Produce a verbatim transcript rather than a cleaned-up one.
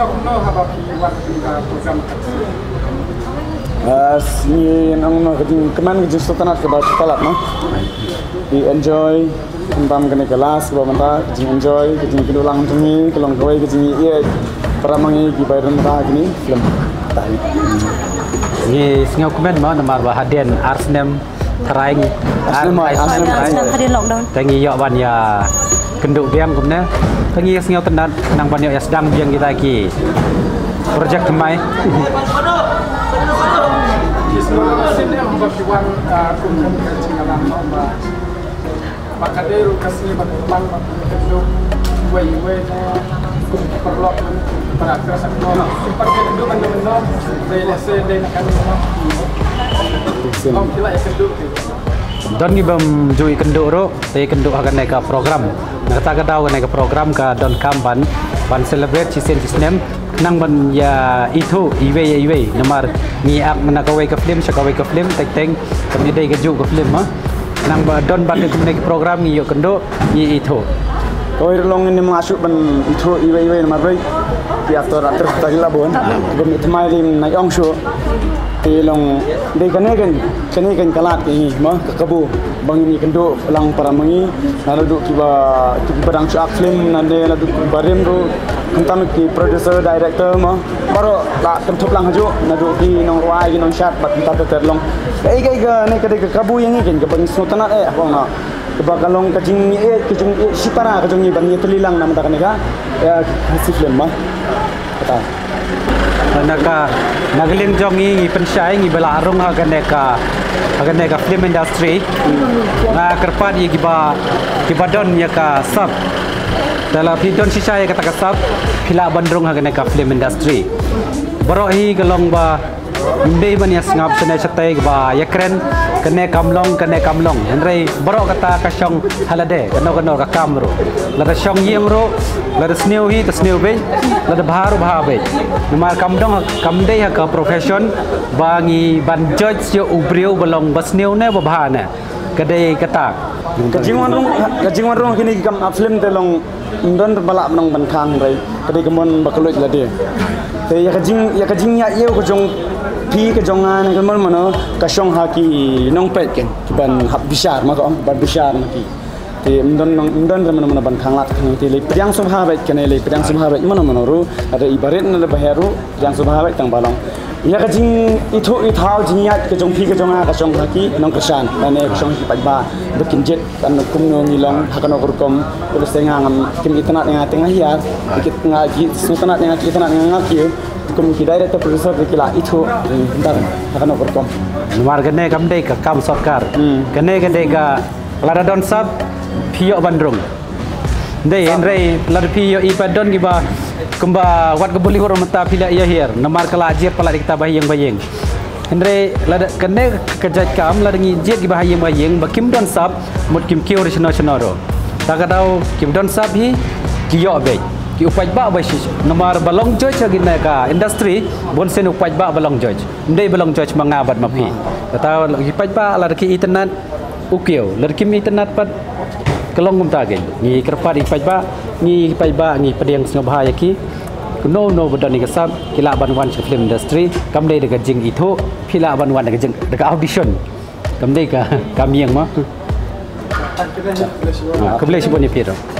Kumno haba phi wan ha kane ka program? Ah, ngi ong noh ka jingkmen, ka jingsngewtynnat kaba palat, no? Phi enjoy, khamtam kane ka last kaba mynta, ka jingenjoy, ka jingkynduh lang jong ngi, ka long kawei ka jingïeit para ma ngi kiba don ha kine ki film. Ngi sngewkmen mo namar ba hadien ar snem tharai ngi. Ar snem, ar snem. Ar snem hadien lockdown. Te ngi ïoh ban ïakynduh biang kumne. Te ngi sngewtynnat nang ban ïoh ïasdang biang kita ki project thymmai. Ba ka dei ruh ka sngi ba ka kyrpang ba ka kynduh wei wei ne kum ki paralok ne para actress actor. Kum pat ka kynduh mynno mynno dei lehse dei na kane mynno. Kum ki la ïakynduh ki. Don ngi bym ju ïakynduh ruh, te ïakynduh ha kane ka program. Na kata ka daw kane ka program ka donkam ban, ban celebrate shisien shisnem. Nang ban ïa ithuh iwei ïa iwei namar ngi ak na kawei ka film sha kawei ka film, teng teng kam dei kajuh ka film, ha. Nang ba don bad kumne ki program ngi ïakynduh, ngi ithuh. Kawei ruh long ngi ym lah shuh ban ithuh iwei iwei namar ba ki actor actress ta ki la bun. Ba mi thymmai lem na ong shuh. Te long dei kane kan, kane kan ka lad ka ngi, mo, ka kabu ba ngin ïakynduh lang para ma ngi, naduh kiba, kiba dang shu ak film, naduh, naduh kiba rim ruh, khamtam ki producer, director, mo, baroh la kynthup lang hajuh, naduh ki nongrwai, ki nongshad, bad kumta ter ter long. Kaei kaei kane ka dei ka kabu ïa ngi kan, kaba ngi sngewtynnat eh, ba nga, kaba ka long ka jingïeit, ka jingïeit shipara ka jong ngi ban ïatylli lang na bynta kane ka, eh, Khasi film, mo. Kata. Na ka, na ka liang jong ngi, ngi pynshai, ngi ba la rung ha kane ka, ha kane ka film industry. Nga kyrpad ïa kiba, kiba don ïa ka sap. Te lada phi don shisha ïa kata ka sap, phi lah ban rung ha kane ka film industry. Baroh hi ka long ba ym dei ban ïa sngap shane shatei ba ïa kren kane kam long, kane kam long. Hynrei baroh kata ka shong ha lade, kano kano ka kam ruh. Lada shong ïing ruh, lada sniew hi, te sniew beit, lada bha ruh bha beit. Namar kam dong, kam dei ha ka profession ba ngi ban judge ïa u briew ba long ba sniew ne ba bha ne. Ka dei kata. Ka jingwan rung, ka jingwan rung kine ki kam, ah, film te long ym don ba lah ban ong ban khang, hynrei ka dei ka mon ba ka luid lade. Te ïa ka jing, ïa ka jingïaid ïew ka jong phi ka jong nga ne ka mon mano ka shong ha ki nongpeit ken, ki ban hap bishar, ma ka ong, ban bishar ma ki. Te ym don nong, ym don re mano mano ban khang lad kane, te lei pdiang sngewbha beit kane, lei pdiang sngewbha beit mano mano ruh, lada i barit ne lada baher ruh, pdiang sngewbha beit tang ba long. Ïa ka jingithuh ithaw jingïaid ka jong phi ka jong nga ka shong ha ki nongkyrshan, lane ka shong ha ki paidbah ba kin jied. Kan kumno ngi long ha kano ka rukom, kaba shisha nga ngam, kim itynnad ïa nga te nga hiar, ki, nga ki sngewtynnad ïa nga, ki itynnad ïa nga, ki kum ki director producer ki la ithuh, eh, dan ha kano ka rukom. Namar kane kam dei ka kam sorkar. Hmm. Kane ka dei ka lada don sap phi ïoh ban rung. Dei, hynrei lada phi ïoh i pat don kiba kumba wat ka Bollywood mynta phi la ïa hiar. Namar ka la jied palat ïa kita ba ïing ba ïing. Hynrei lada kane ka jait kam lada ngi jied kiba ha ïing ba ïing ba kim don sap mut kim kiew re shano shano ruh. Ta ka daw kim don sap hi ki ïoh beit. Ki u paidbah ba shi namar ba long judge ha kine ka industry bun sien u paidbah ba long judge. Ym dei ba long judge ma nga bad ma phi. Kata ki paidbah lada ki itynnad u kiew, lada kim itynnad pat ka long kumta kein. Ngi kyrpad ïa ki paidbah, ngi paidbah ngi pdiang sngewbha ïa ki. Kumno kumno ba don ïa ka sap, ki lah ban wan sha film industry, kam dei da ka jingithuh, phi lah ban wan da ka jing, da ka audition. Kam dei ka, kam ïeng mo. Ah, khublei shibun ïa phi ruh.